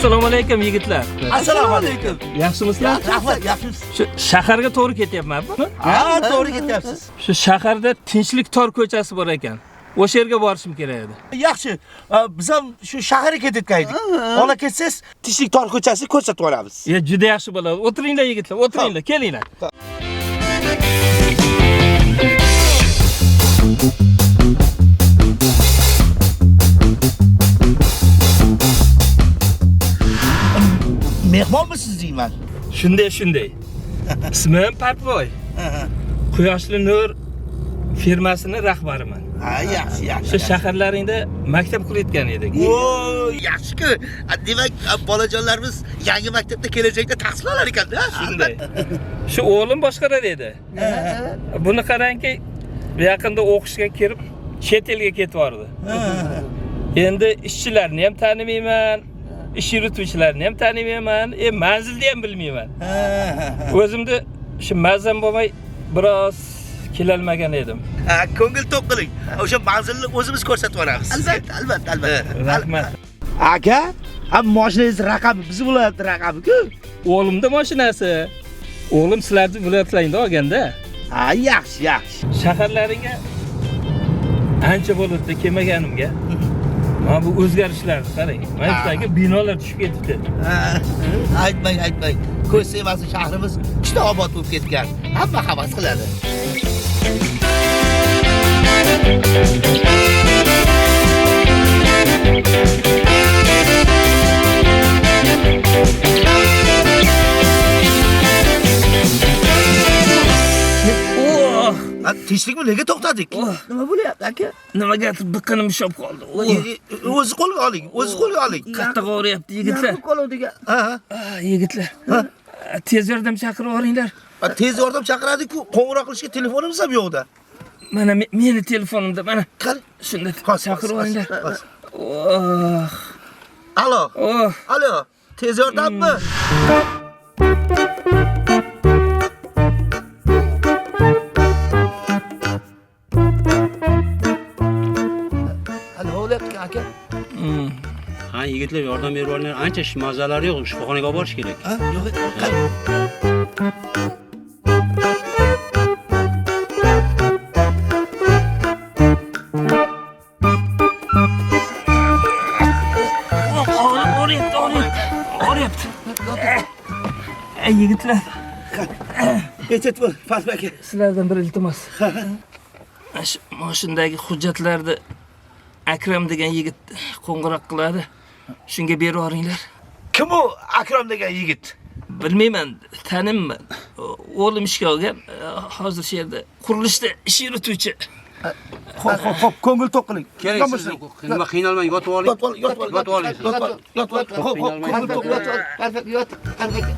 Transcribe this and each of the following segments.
Assalomu alaykum yigitlar. Assalomu alaykum. Yaxshimisizlar? Rahmat, yaxshimisiz? Shu shaharga to'g'ri ketyapmanmi? Ha, to'g'ri ketyapsiz. Shu shaharda Tinchlik tor ko'chasi bor ekan. O'sha yerga borishim kerak edi. Yaxshi. Biz ham shu shaharga ketayotgan edik. Ola ketsangiz, Tinchlik tor ko'chasini ko'rsatib yuboramiz. Ya juda yaxshi bo'ladi. O'tiringlar yigitlar, o'tiringlar, kelinglar. Mehmonmisiz deyman. Shunday, shunday. Ismim Parvoy. Quyoshli Nur firmasini rahbariman. Ha, yaxshi, yaxshi. Shu shaharlaringda maktab qurayotgan edik. O, yaxshi-ku. Demak, bolajonlarimiz yangi maktabda kelajakda tahsil olar ekan-da. Shunday. Shu o'g'lim boshqarar edi. Buni qarangki, yaqinda o'qishga kirib chet elga ketib yubordi. Endi ishchilarni ham tanimayman, ish yurituvchilarni ham tanimayman, manzilni ham bilmayman. O'zimda shu mazam bo'lmay biroz kelolmagan edim. Ha, ko'ngil to'q qiling. O'sha manzilni o'zimiz ko'rsatib yuboramiz. Albatta, albatta, albatta. Rahmat. Aka, ha mashinangiz raqami bizni viloyat raqami-ku. O'g'limda mashinasi. O'g'lim sizlarni viloyatlaringda olganda. Ha, yaxshi, yaxshi. Shaharlaringga ancha bo'libdi kelmaganimga. Mana bu o'zgarishlarni qarang. Mana shu yerga binolar tushib ketibdi. Ha, aytmang, aytmang. Ko'z sevasi shahrimiz juda obod bo'lib ketgan. Hamma havas qiladi. Oh! Ha, tinchlikmi? Nega to'xtadik? Nima bo'lyapti aka? Nimagadir biqinim ushab qoldi. O'zi qo'lga oling, o'zi qo'lga oling. Qattiq og'riyapti yigitlar. Nima qoluvdiga? Ha, ha. Yigitlar. Tez yordam chaqirib yuboringlar. Tez yordam chaqiradi-ku, qo'ng'iroq qilishga telefonimiz ham yo'q-da. Mana meni telefonimda mana. Qani? Shunda Hozir, chaqirib hozir, yuboringlar. hozir. Oh! Alo. Oh! Alo, tez yordammi? Nima bo'lyapti aka? Ha, yigitlar yordam berib yuboringlar. Ancha mazalari yo'q, shifoxonaga olib borish kerak. Ha, yo'q, qani? Og'riyapti, og'riyapti. Og'riyapti. Ey yigitlar, Ehtiyot bo'l, Fatma aka. sizlardan bir iltimos. Mana shu mashinadagi hujjatlarni Akram degan yigit qo'ng'iroq qiladi. Shunga berib yuboringlar. Kim u Akram degan yigit? Bilmayman, tanimman. O'g'lim ishga olgan, hozir shu yerda qurilishda ish yurituvchi. Xo'p, xo'p, xo'p, ko'ngil to'q qiling. Kerak siz nima qiynalmang, yotib oling. Yotib oling, yotib oling. Yotib oling. Yotib oling, yotib oling. Xo'p, xo'p, ko'ngil to'q Yot, qiling. perfekt, yot, perfekt.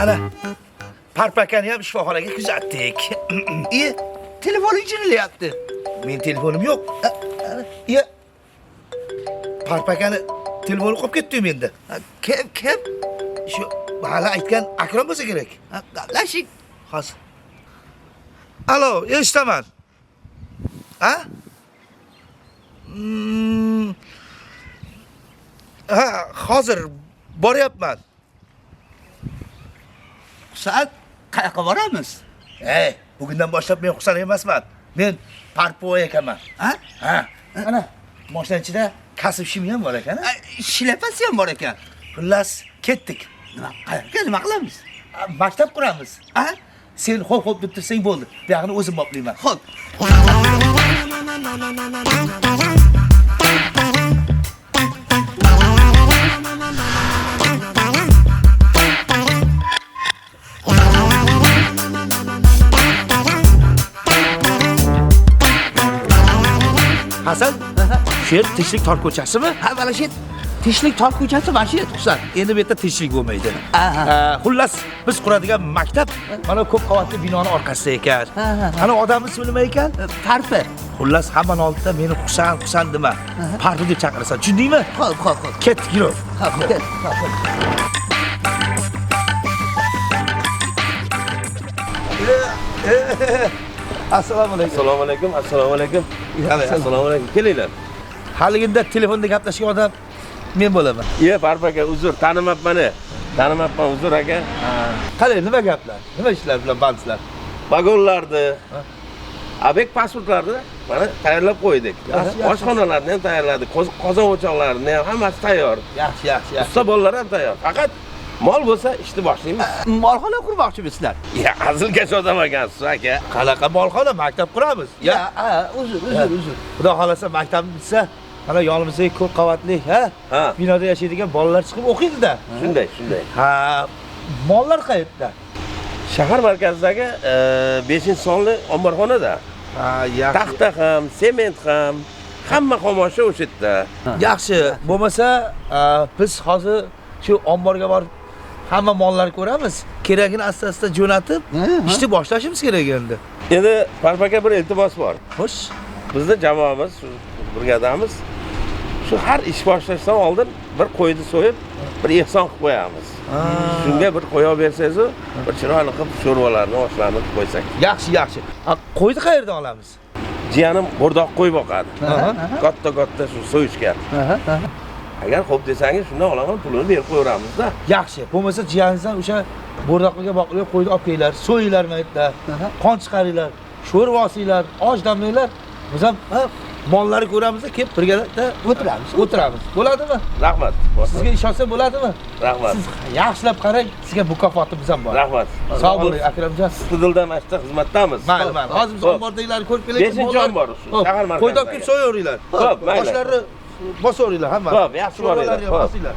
Ana, Parpakani ham shifoxonaga kuzatdik. Telefoning jirillayapti. Men telefonim yo'q. Iye. Parpakani telefoni qolib ketdi menda. Kim, kim? Shu hali aytgan Akram bo'lsa kerak. Lashik. Hozir. Alo, eshitaman. Ha? Ha, hozir boryapman. Husan, qayoqqa boramiz? Ey, bugundan boshlab men Husan emasman. Men Parpoy ekanman. Ha? Ha. Ana, mashina ichida kasb shimi ham bor ekan. Shlepasi ham bor ekan. Xullas, ketdik. Nima, qayoqqa nima qilamiz? Maktab quramiz. Ha? Sen xo'p xo'p deb tursang bo'ldi. Bu yog'ini o'zim boplayman. Xo'p. Hasan, shu yer Tinchlik tor ko'chasimi? Ha, mana shu Tinchlik tor ko'chasi mana shu yer, Husan. Endi bu yerda tinchlik bo'lmaydi. Aha. Xullas, biz quradigan maktab mana ko'p qavatli binoni orqasida ekan. Ha, ha, ha. Ana odamning ismi nima ekan? Parpi. Xullas, hammani oldida meni Husan, Husan dema. Parvi deb chaqirasan. Tushundingmi? Xo'p, xo'p, xo'p. Ketdik, yur. Xo'p, ket. Xo'p, xo'p. Assalomu alaykum. Assalomu alaykum, assalomu alaykum. Assalomu alaykum. Kelinglar. Haliginda telefonda gaplashgan odam men bo'laman. Ye, Parfi aka, uzr, tanimabman. Tanimabman, uzr aka. Qalay, nima gaplar? Nima ishlar bilan bandsizlar? Vagonlarni, ob'ekt pasportlarni mana tayyorlab qo'ydik. Oshxonalarni ham tayyorladik, qozon o'choqlarini ham hammasi tayyor. Yaxshi, yaxshi, yaxshi. Usta bolalar ham tayyor. Faqat mol bo'lsa ishni boshlaymiz. Molxona qurmoqchimisizlar? Ya, hazilkash odam ekansiz aka. Qanaqa molxona? Maktab quramiz. Ya, ha, uzr, uzr, uzr. Xudo xolasa maktabni bitsa, mana yonimizdagi ko'p qavatli, ha? Binoda yashaydigan bolalar chiqib o'qiydi-da. Shunday, shunday. Ha, mollar qayerda? Shahar markazidagi 5-sonli omborxonada. Ha, yaxshi. Taxta ham, sement ham, hamma xomosha o'sha yerda. Yaxshi, bo'lmasa biz hozir shu omborga borib hamma mollarni ko'ramiz. Keragini asta-asta jo'natib, ishni boshlashimiz kerak endi. Endi Parfi aka bir iltimos bor. Xo'sh. Bizda jamoamiz, shu brigadamiz shu har ish boshlashdan oldin bir qo'yni so'yib, bir ehson qilib qo'yamiz. Shunga bir qo'ya bersangiz, bir chiroyli qilib sho'rvalarni, oshlarni qilib qo'ysak. Yaxshi, yaxshi. Qo'yni qayerdan olamiz? Jiyanim bo'rdoq qo'y boqadi. Katta-katta shu so'yishga. Agar xo'p desangiz, shundan olaman, pulini berib qo'yaveramiz-da. Yaxshi. Bo'lmasa jiyaningizdan o'sha bo'rdoqliga boqilgan qo'yni olib kelinglar, so'yinglar maytda, qon chiqaringlar, sho'rva osinglar, osh damlanglar. Biz ham mollarni ko'ramizda, kelib birgalikda o'tiramiz. O'tiramiz. Bo'ladimi? Rahmat. Sizga ishonsa bo'ladimi? Rahmat. Siz yaxshilab qarang, sizga mukofotimiz ham bor. Rahmat. Sog' bo'ling, Akramjon. Sidildan mana shu xizmatdamiz. Mayli, mayli. Hozir biz ombordagilarni ko'rib kelaylik. 5-ombor shu. Shahar markazida. Qo'yni olib kelib so'yaveringlar. Xo'p, mayli. Oshlarni bosaveringlar hamma. Xo'p, yaxshi boringlar. Bosinglar.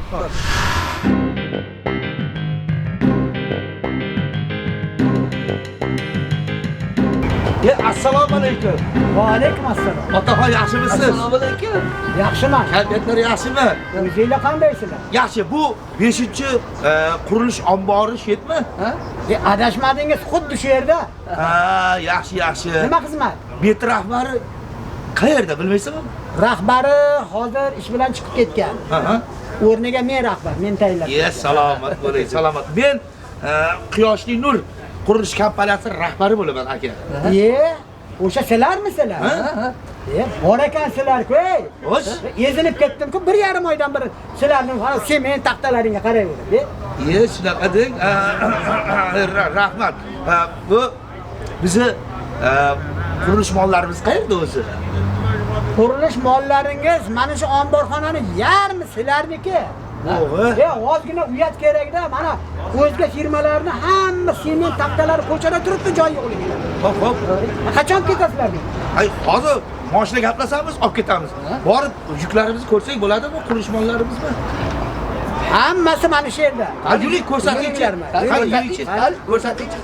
Ya, assalomu alaykum. Va alaykum assalom. Otaxon, yaxshimisiz? Assalomu alaykum. Yaxshiman. Kayfiyatlar yaxshimi? O'zinglar qandaysizlar? Yaxshi. Bu 5-chi qurilish ombori shu yermi? Ha? Adashmadingiz, xuddi shu yerda. Ha, yaxshi, yaxshi. Nima xizmat? Bet rahbari qayerda bilmaysizmi? Rahbari hozir ish bilan chiqib ketgan. O'rniga men rahbar, men tayinladim. Ye, salomat bo'ling, salomat. Men Quyoshli Nur qurilish kompaniyasi rahbari bo'laman aka. Ye, o'sha sizlarmisizlar? E, bor ekansizlar-ku, ey. Xo'sh. Ezinib ketdim-ku, 1,5 oydan beri sizlarning sement taxtalaringga qarayverib. Ye, shunaqa deng. Rahmat. Bu bizni qurilish mollarimiz qayerda o'zi? Qurilish mollaringiz mana shu omborxonani yarmi sizlarniki. To'g'ri. E, ozgina uyat kerakda, mana o'zga firmalarni hamma sement taxtalari ko'chada turibdi, joyi yo'qligida. Xo'p, xo'p. Qachon ketasizlar? Ay, hozir mashina gaplashamiz, olib ketamiz. Borib yuklarimizni ko'rsak bo'ladimi, qurilish mollarimizmi? Hammasi mana shu yerda. Ha, yuring, ko'rsatingchi. Ha, yuringchi. Ko'rsatingchi.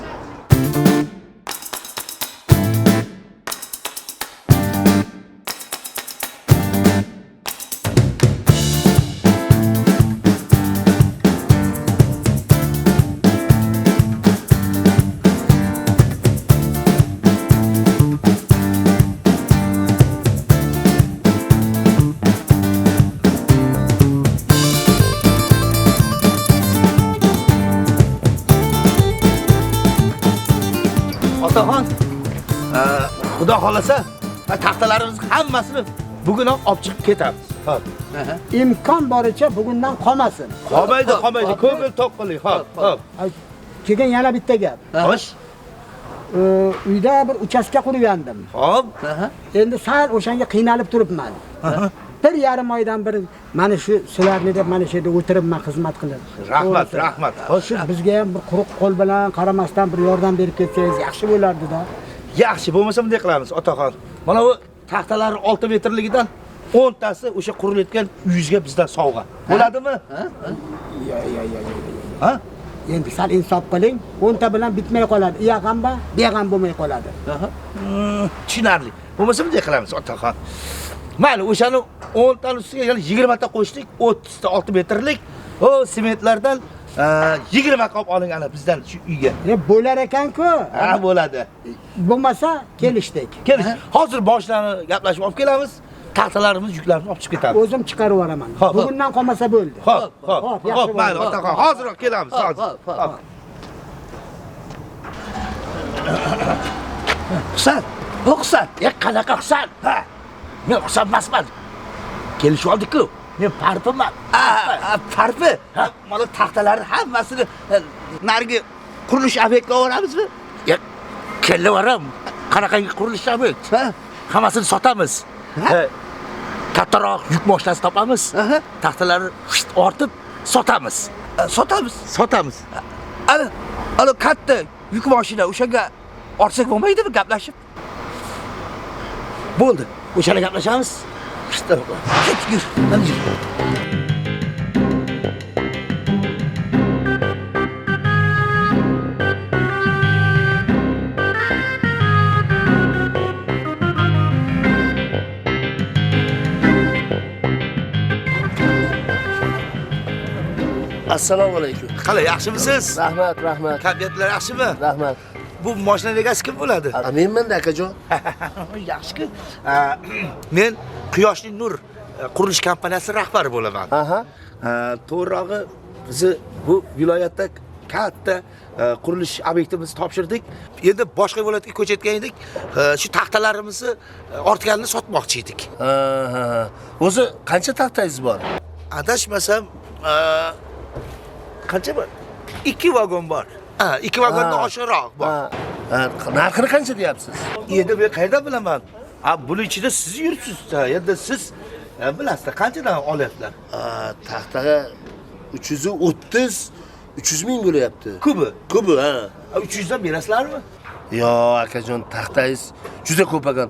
Otaxon, Xudo xolasa, taxtalarimizni hammasini bugunoq olib chiqib ketamiz. Xo'p. Imkon boricha bugundan qolmasin. Qolmaydi, qolmaydi. Ko'ngil to'q qiling. Xo'p, xo'p. Keyin yana bitta gap. Xo'sh. Uyda bir uchastka qurgandim. Xo'p. Endi sal o'shanga qiynalib turibman. 1,5 oydan beri mana shu sizlarni deb mana shu yerda o'tiribman, xizmat qilib. Rahmat, rahmat. Xo'sh, bizga ham bir quruq qo'l bilan qaramasdan bir yordam berib ketsangiz yaxshi bo'lardi-da. Yaxshi, bo'lmasa bunday qilamiz, otaxon. Mana bu taxtalar 6 metrligidan 10 tasi o'sha qurilayotgan uyingizga bizdan sovg'a. Bo'ladimi? Ya, ya, ya. Ha? Endi sal insof qiling, 10 ta bilan bitmay qoladi. U yoq ham ba, bu yoq ham bo'lmay qoladi. Tushunarli. Bo'lmasa bunday qilamiz, otaxon. Mayli, o'shani 10 tani ustiga yana 20 ta qo'shdik, 30 ta 6 metrlik. O sementlardan 20 qop oling ana bizdan shu uyga. Bo'lar ekan-ku. Ha, bo'ladi. Bo'lmasa kelishdik. Kelish. Hozir boshlarni gaplashib olib kelamiz. Taxtalarimiz, yuklarimizni olib chiqib ketamiz. O'zim chiqarib yuboraman. Bugundan qolmasa bo'ldi. Xo'p, xo'p. Xo'p, mayli, otaxon, hoziroq kelamiz, hozir. Hop. Husan, Husan, qanaqa Husan? Ha. Men Husan emasman. Kelishib oldik-ku. Men Parpiman. Parpi. Mana taxtalarni hammasini narigi qurilish obyektiga olamizmi? Kelaveram. Qanaqangi qurilish obyekt? Ha? Hammasini sotamiz. Kattaroq yuk mashinasi topamiz. Taxtalarni ortib sotamiz. Sotamiz, sotamiz. Ana, ana katta yuk mashina o'shanga ortsak bo'lmaydimi gaplashib? Bo'ldi. O'shanga gaplashamiz. Ket, yur, mana yur. Assalomu alaykum. Qalay, yaxshimisiz? Rahmat, rahmat. Tabiatlar yaxshimi? Rahmat. Bu mashina egasi kim bo'ladi? Menman-da akajon. Yaxshi-ku. Men Quyoshli Nur qurilish kompaniyasi rahbari bo'laman. Aha. To'g'rirog'i bizni bu viloyatda katta qurilish obyektimizni topshirdik. Endi boshqa viloyatga ko'chayotgan edik. Shu taxtalarimizni ortganini sotmoqchi edik. Ha. O'zi qancha taxtangiz bor? Adashmasam, qancha bor? 2 vagon bor. Ha, 2 vagondan oshiqroq bor. Ha, narxini qancha deyapsiz? Endi men qayerdan bilaman? Ha, buni ichida siz yuribsiz. Endi siz bilasizlar, qanchadan olyaptilar? Taxtaga 330 300 ming bo'lyapti. Kubi. Kubi, ha. 300 dan berasizlarmi? Yo, akajon, taxtangiz juda ko'p ekan.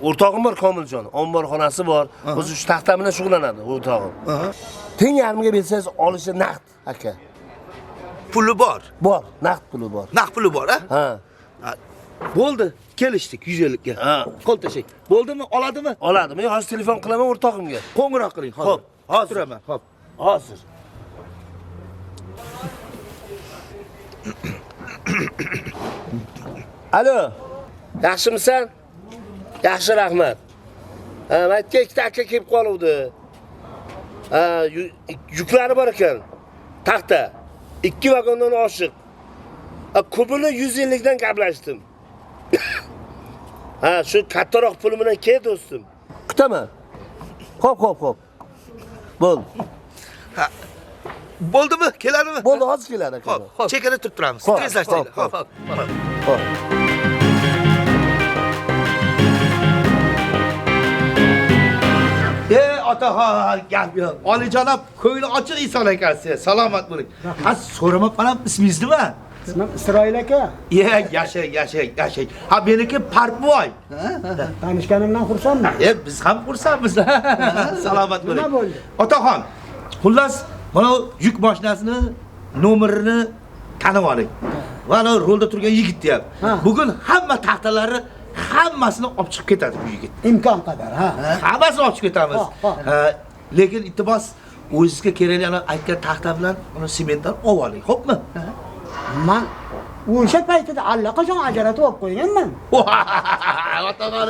O'rtog'im bor, Komiljon, omborxonasi bor. O'zi shu taxta bilan shug'ullanadi o'rtog'im. Teng yarmiga bersangiz olishi naqd, aka. Puli bor. Bor, naqd puli bor. Naqd puli bor, ha? Ha. Bo'ldi, kelishdik 150 ga. Ha. Qo'l tashlang. Bo'ldimi? Oladimi? Oladi. Men hozir telefon qilaman o'rtog'imga. Qo'ng'iroq qiling hozir. Xo'p, hozir. Turaman, xo'p. Hozir. Alo. Yaxshimisan? Yaxshi, rahmat. Ha, maytga ikkita aka kelib qoluvdi. Ha, yuklari bor ekan. Taxta. 2 vagondan oshiq. Kubini 150 dan gaplashdim. Ha, shu kattaroq puli bilan kel do'stim. Kutaman. Xo'p, xo'p, xo'p. Bo'ldi. Bo'ldimi? Keladimi? Bo'ldi, hozir keladi aka. Xo'p, chekada turib turamiz. Tezlashtiringlar. Xo'p. Xo'p. Otaxon, gap yo'q. Olijanob, ko'ngli ochiq inson ekansiz. Salomat bo'ling. Ha, so'ramabman ham ismingiz nima? Ismim Isroil aka. Yashang, yashang, yashang. Ha, meniki Parpoy. Tanishganimdan xursandman. Biz ham xursandmiz. Salomat bo'ling. Nima bo'ldi? Otaxon, xullas, mana yuk mashinasini nomerini tanib oling. Va ana rulda turgan yigit deyapti. Bugun hamma taxtalari hammasini olib chiqib ketadi bu yigit. Imkon qadar, ha. Hammasini olib chiqib ketamiz. Lekin iltimos, o'zingizga kerakli ana aytgan taxta bilan uni sementdan olib oling, xo'pmi? Men o'sha paytida allaqachon ajratib olib qo'yganman. Otaxon.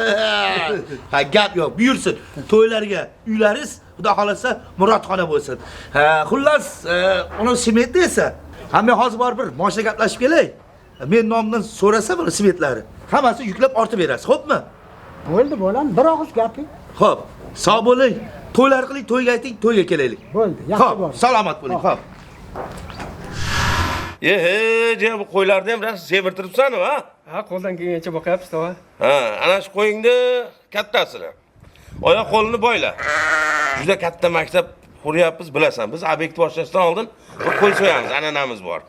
Ha, gap yo'q, buyursin. To'ylarga uylaringiz, Xudo xolasa, Murodxona bo'lsin. Ha, xullas, uni sementni esa, ha, men hozir borib bir mashina gaplashib kelay. Men nomimdan so'rasa buni sementlari. Hammasi yuklab ortib berasiz, xo'pmi? Bo'ldi, bolam, bir og'iz gapi. Xo'p, sog' bo'ling. To'ylar qiling, to'yga ayting, to'yga kelaylik. Bo'ldi, yaxshi Xo'p, bo'ling. salomat bo'ling, xo'p. Bu qo'ylarni ham rosa semirtiribsan-ku, ha? Ha, qo'ldan kelgancha boqyapsiz, tog'a. Ha, ana shu qo'yingni kattasini. Oyoq qo'lini boyla. Juda katta maktab quryapmiz, bilasan. Biz obyekt boshlashdan oldin bir qo'y so'yamiz, an'anamiz bor.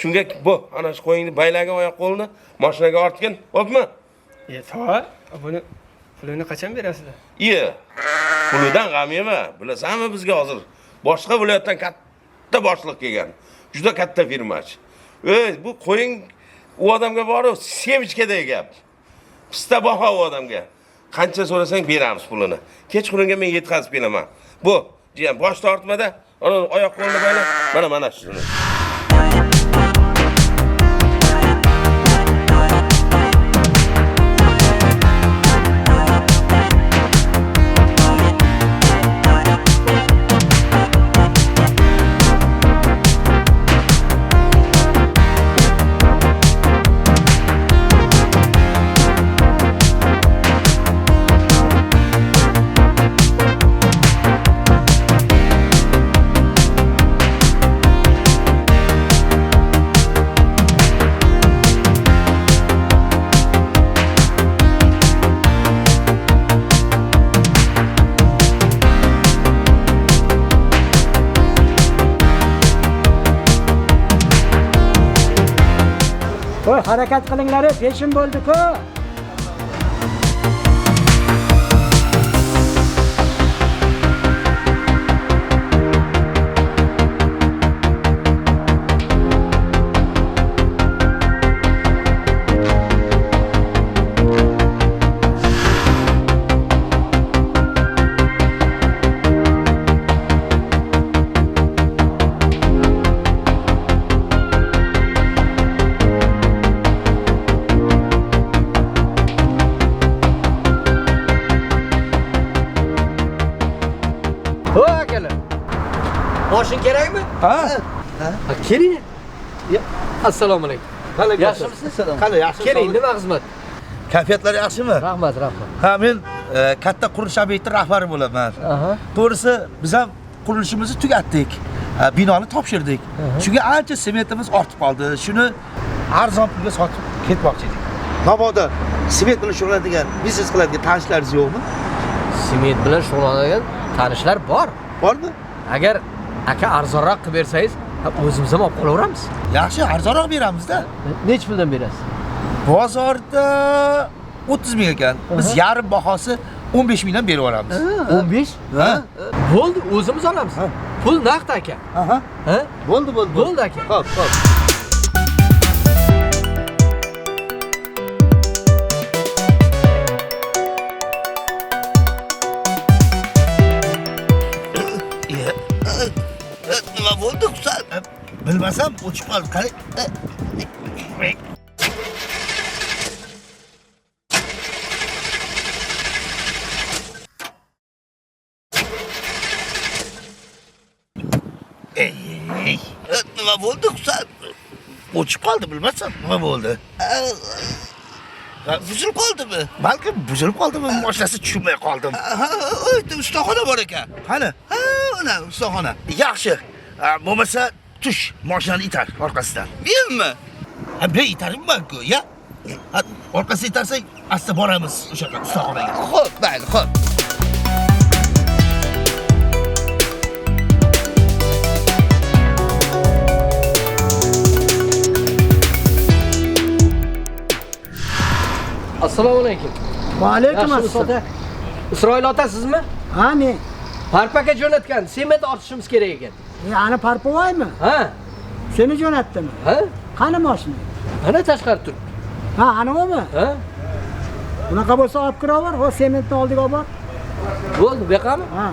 Shunga bu, ana shu qo'yingni baylagin oyoq qo'lini, mashinaga ortgin, xo'pmi? Tog'a, buni pulini qachon berasizlar? Pulidan g'am yema. Bilasanmi, bizga hozir boshqa viloyatdan katta boshliq kelgan. Juda katta firmachi. Bu qo'ying u odamga borib semichkaday gap. Pista baho u odamga. Qancha so'rasang beramiz pulini. Kechqurunga men yetkazib kelaman. Bu, jiyan, bosh tortmada Ana oyoq qo'lini bayla. Mana mana shuni. Voy, harakat qilinglar, peshin bo'ldi-ku. Ho akalar. Moshin kerakmi? Ha? Ha, keling. Assalomu alaykum. Yaxshimisiz? Qani, yaxshi. Keling, nima xizmat? Kayfiyatlar yaxshimi? Rahmat, rahmat. Ha, men katta qurilish obyekti rahbari bo'laman. To'g'risi, biz ham qurilishimizni tugatdik. Binoni topshirdik. Shunga ancha sementimiz ortib qoldi. Shuni arzon pulga sotib ketmoqchi edik. Mabodo sement bilan shug'ullanadigan, biznes qiladigan tanishlaringiz yo'qmi? Sement bilan shug'ullanadigan tanishlar bor. Bormi? Agar aka arzonroq qilib bersangiz, o'zimiz ham olib qolaveramiz. Yaxshi, arzonroq beramiz-da. Necha puldan berasiz? Bozorda 30 ming ekan. Biz yarim bahosi 15 mingdan berib yuboramiz. 15? Ha? Bo'ldi, o'zimiz olamiz. Pul naqd aka. Aha. Ha? Bo'ldi, bo'ldi. Bo'ldi aka. Xo'p, xo'p. Nima bo'ldi, Husan? Bilmasam, o'chib qoldi. Qarang. Ey, Nima bo'ldi, Husan? o'chib qoldi, bilmasam nima bo'ldi? Buzilib qoldimi? Balkim buzilib qoldimi, mashinasi tushunmay qoldim. Ha, ustaxona bor ekan. Qani? Ha, ana ustaxona. Yaxshi. Bo'lmasa tush, mashinani itar orqasidan. Menmi? Ha, men itaribman-ku, ya. Ha, orqasidan itarsak, asta boramiz o'sha ustaxonaga. Xo'p, mayli, xo'p. Assalomu alaykum. Va alaykum Yaxshimisiz assalom. ota? Isroil ota sizmi? Ha, men. Parpaka jo'natgan, sement ortishimiz kerak ekan. Ana Parpovoymi? Ha? Seni jo'natdimi? Ha? Qani mashina? Ana tashqari turibdi. Ha, ana umi? Ha? Bunaqa bo'lsa olib kiraver, o sementni oldiga olib bor. Bo'ldi, bu yoqqami? Ha.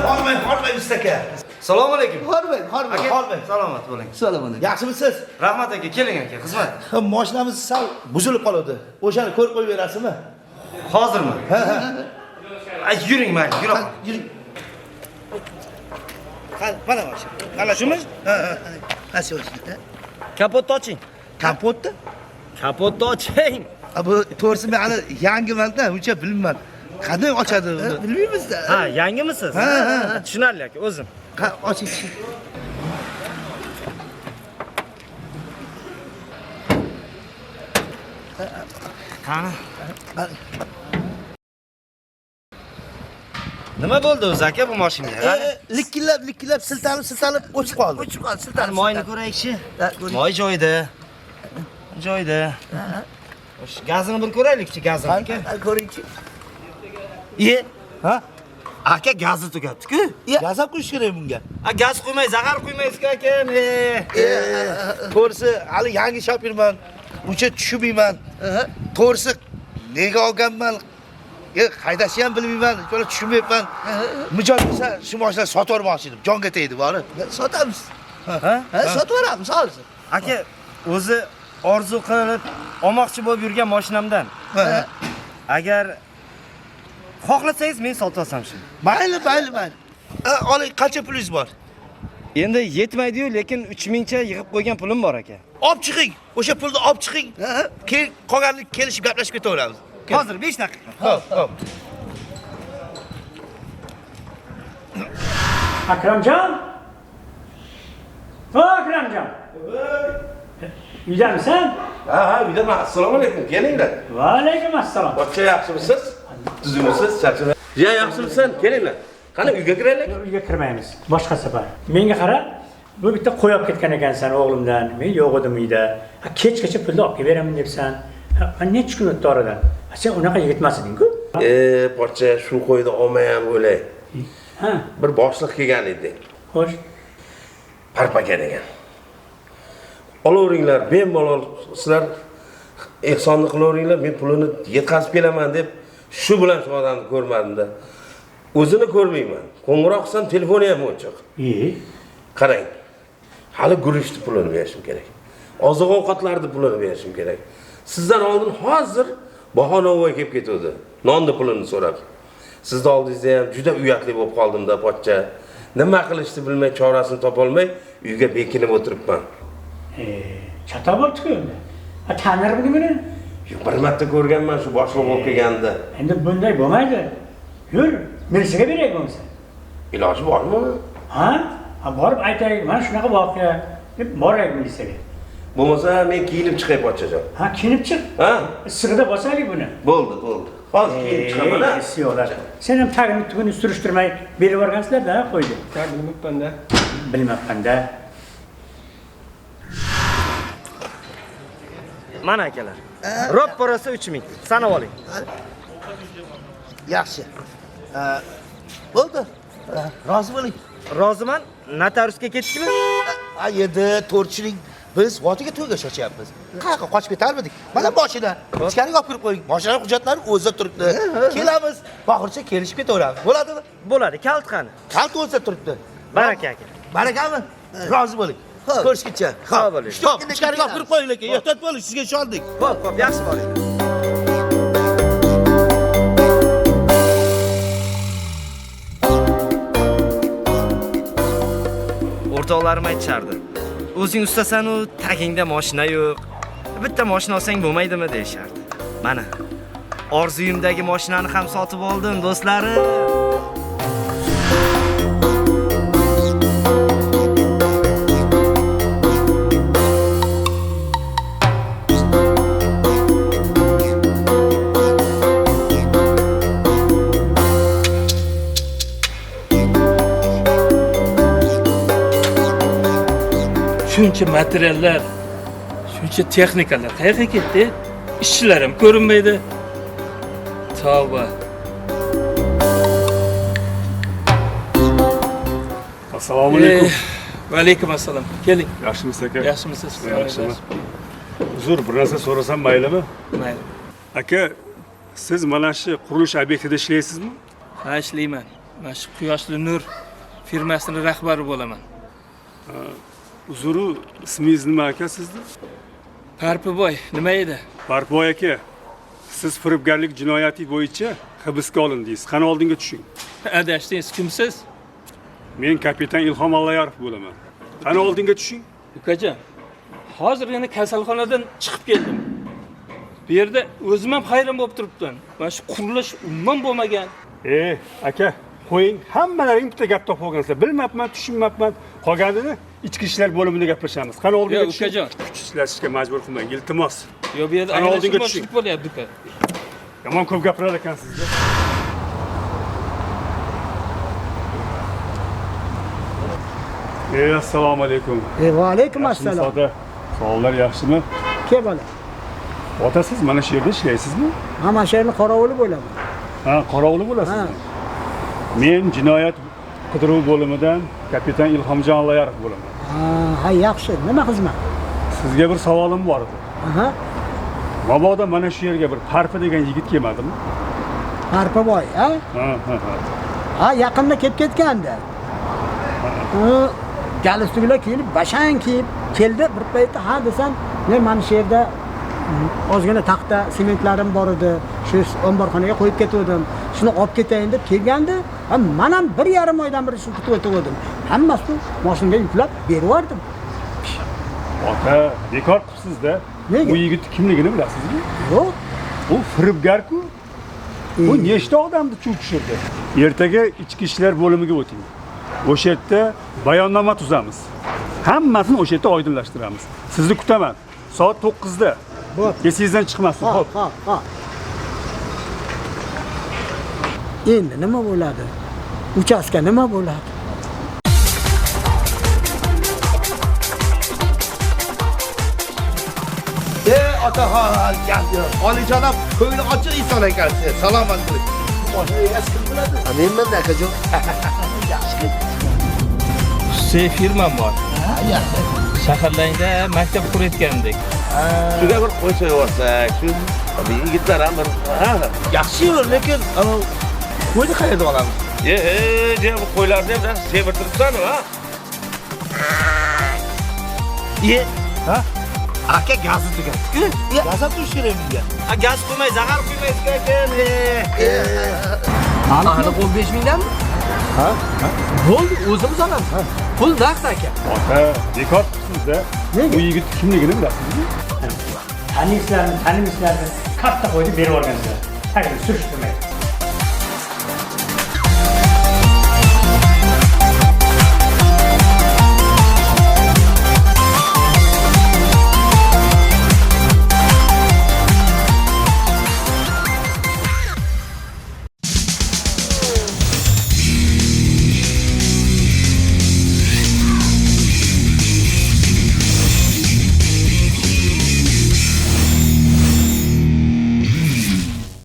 Hormang, hormang ustaka. Assalomu alaykum. Hormang, hormang. Hormang. Salomat bo'ling. Assalomu alaykum. Yaxshimisiz? Rahmat aka, keling aka, xizmat. Ha, mashinamiz sal buzilib qoldi. O'shani ko'rib qo'yib berasizmi? Hozirmi? Ha, ha. Ay, yuring mayli, yuring. Yuring. Qani, mana mashina. Mana shumi? Ha, ha. Mana shu mashina. Kapotni oching. Kompotni? Kapotni oching. Ha, bu to'g'risi men hali yangimanda, uncha bilmayman. Qanday ochadi uni? Bilmaymiz-da. Ha, yangimisiz? Ha, ha. Tushunarli aka, o'zim. Ha, oching. Qani? Nima bo'ldi o'zi aka bu mashinaga? Likillab, likillab siltanib, siltanib o'chib qoldi. O'chib qoldi, siltanib. Moyni ko'raylikchi. Moy joyida. Joyida. O'sh gazini bir ko'raylikchi, gazini aka. Ko'ringchi. Ye. Ha? Aka gazi tugabdi-ku. Gaz ham qo'yish kerak bunga. A gaz qo'ymay, zag'ar qo'ymaysiz aka. To'g'risi, hali yangi shopirman. Uncha tushunmayman. To'g'risi, nega olganman? Haydashni ham bilmayman, to'la tushunmayapman. Mijoz bo'lsa, shu mashinani sotib yubormoqchi edim. Jonga tegdi, bori. Sotamiz. Ha? Ha, sotib yuboramiz hozir. Aka, o'zi orzu qilib olmoqchi bo'lib yurgan mashinamdan. Agar xohlasangiz men sotib olsam shuni. Mayli, mayli, mayli. Oling, qancha pulingiz bor? Endi yetmaydi-yu, lekin 3000 cha yig'ib qo'ygan pulim bor aka. Olib chiqing. O'sha pulni olib chiqing. Keyin qolganini kelishib gaplashib ketaveramiz. Hozir 5 daqiqa. Xo'p, xo'p. Akramjon? O Akramjon. Uydamisan? Ha, ha, uydaman. Assalomu alaykum. Kelinglar. Va alaykum assalom. Pochcha yaxshimisiz? Tuzukmisiz? Charchamay. Ya yaxshimisan? Kelinglar. Qani uyga kiraylik. Uyga kirmaymiz. Boshqa safar. Menga qara, bu bitta qo'y olib ketgan ekansan o'g'limdan. Men yo'q edim uyda. Ha, kechgacha pulni olib kelib beraman debsan. Ha, necha kun o'tdi oradan? Ha, sen unaqa yigit emas eding-ku. Pochcha, shu qo'yni olmayam o'lay. Ha, Bir boshliq kelgan edi. xo'sh. Parpaka degan. Olaveringlar, bemalol sizlar ehsonni qilaveringlar, men pulini yetkazib kelaman deb shu bilan shu odamni ko'rmadim-da. O'zini ko'rmayman. Qo'ng'iroq qilsam telefoni ham o'chiq. Qarang. Hali guruchni pulini berishim kerak. Oziq-ovqatlarni pulini berishim kerak. Sizdan oldin hozir Bahonovoy kelib ketuvdi. Nonni pulini so'rab. Sizni oldingizda ham juda uyatli bo'lib qoldim-da, pochcha. Nima qilishni bilmay, chorasini topolmay uyga bekinib o'tiribman. Chatoq bo'libdi-ku endi. Ha, tanirmidi buni? Bir marta ko'rganman shu boshliq bo'lib kelganda. Endi bunday bo'lmaydi. Yur, militsiyaga beraylik bo'lmasa. Iloji bormi? Ha? Ha, borib aytaylik, mana shunaqa voqea deb boraylik militsiyaga. Bo'lmasa men kiyinib chiqay, pochchajon. Ha, kiyinib chiq. Ha? Issig'ida bosaylik buni. Bo'ldi, bo'ldi. Hozir kiyinib chiqaman, ha. Issiqlar. Sen ham tagini tugini surishtirmay berib yuborgansizlar-da, qo'ydi. Bilmabman-da. Bilmabman-da. Mana akalar. Ro'p rosa 3000. Sanab oling. Yaxshi. Bo'ldi. Rozi bo'ling. Roziman. Notariusga ketdikmi? Ha, endi to'rtchilik biz votiga to'yga shoshyapmiz. Qayerga qochib ketarmidik? Mana mashina. Ichkariga olib kirib qo'ying. Mashina hujjatlari o'zida turibdi. Kelamiz. Oxircha kelishib ketaveramiz. Bo'ladimi? Bo'ladi. Kalit qani? Kalit o'zida turibdi. Baraka aka. Barakami? Rozi bo'ling. Ko'rishguncha. Sog' bo'ling. Stop. Ichkariga olib kirib qo'ying lekin. Ehtiyot bo'ling, sizga ishondik. Xo'p, xo'p, yaxshi boring. O'rtoqlarim aytishardi. O'zing ustasan u, tagingda mashina yo'q. Bitta mashina olsang bo'lmaydimi deyishardi. Mana orzuyimdagi mashinani ham sotib oldim, do'stlarim. Shuncha materiallar, shuncha texnikalar qayerga ketdi? Ishchilar ham ko'rinmaydi. Tavba. Assalomu alaykum. Va alaykum assalom. Keling. Yaxshimisiz aka? Yaxshimisiz? Yaxshiman. Uzr, bir narsa so'rasam maylimi? Mayli. Aka, siz mana shu qurilish obyektida ishlaysizmi? Ha, ishlayman. Mana shu Quyoshli Nur firmasining rahbari bo'laman. Uzru, ismingiz nima aka sizni? Parpiboy, nima edi? Parpiboy aka, siz firibgarlik jinoyati bo'yicha hibsga olindingiz. Qani oldinga tushing. Adashdingiz, kimsiz? Men kapitan Ilhom Allayarov bo'laman. Qani oldinga tushing. Ukajon, hozirgina kasalxonadan chiqib keldim. Bu yerda o'zim ham hayron bo'lib turibman. Mana shu qurilish umuman bo'lmagan. Aka, qo'ying, hammalaring bitta gap topib olgansizlar. Bilmabman, tushunmabman. Qolganini ichki ishlar bo'limida gaplashamiz. Qani oldinga Yo'q, tushing. ukajon. Kuch ishlatishga majbur qilmang, iltimos. Yo'q, bu yerda Qani oldinga tushing. anglashilmovchilik bo'lyapti uka. Yomon ko'p gapirar ekansizda. Ey, assalomu alaykum. Va alaykum Yaxshimisiz, assalom. ota? Sog'lar yaxshimi? Kel bola. Ota, siz mana shu yerda ishlaysizmi? Ha, mana shu yerni qorovuli bo'laman. Ha, qorovuli bo'lasizmi? Men jinoyat qidiruv bo'limidan kapitan Ilhomjon Allayarov bo'laman. Ha, yaxshi. Nima xizmat? Sizga bir savolim bor edi. Aha. Mabodo mana shu yerga bir Parpi degan yigit kelmadimi? Parpiboy, ha? Ha, ha, ha. Ha, yaqinda kelib ketgandi. U galstuklar kiyib, bashang kiyib keldi bir paytda, ha desam, men mana shu yerda ozgina taxta sementlarim bor edi, shu omborxonaga qo'yib ketgandim. Shuni olib ketayin deb kelgandi. Ha, men ham 1,5 oydan beri shuni kutib o'tirdim. Hammasini mashinaga yuklab berib yubordim. Ota, bekor qilibsiz-da. Nega? Bu yigit kimligini bilasizmi? Yo'q. U firibgar-ku. Bu nechta odamni chuv tushirdi. Ertaga ichki ishlar bo'limiga o'ting. O'sha yerda bayonnoma tuzamiz. Hammasini o'sha yerda oydinlashtiramiz. Sizni kutaman. Soat 9da. Bo'p. Esingizdan chiqmasin. Ha, Xo'p. ha, ha. Endi nima bo'ladi? Uchastka nima bo'ladi? Otaxon, gap yo'q. Olijanob, ko'ngli ochiq inson ekansiz. Salomat bo'ling. Mashina egasi kim bo'ladi? Menman akajon. Yaxshi. Xususiy firmam bor. Ha, yaxshi. Shaharlarda maktab qurayotgandik. Shunga bir qo'y so'yib olsak, shu yigitlar ham bir ha. Yaxshi, lekin ana qo'yni qayerdan olamiz? E, e, bu qo'ylarni ham semirtiribsan, ha? Ye. Ha? Aka gazni tugatdi-ku. Gaz ham turish kerak bunga. Ha, gaz qo'ymay, zahar quymaysiz ekan. Aniq 15 mingdanmi? Ha? Bo'ldi, o'zimiz olamiz. Pul naqd aka. Ota, bekor qilibsiz-da. Nega? Bu yigit kimligini bilasizmi? Taniysizlarmi, tanimaysizlarmi? Katta qo'yni berib yuborgansizlar. Tagini surishtirmay.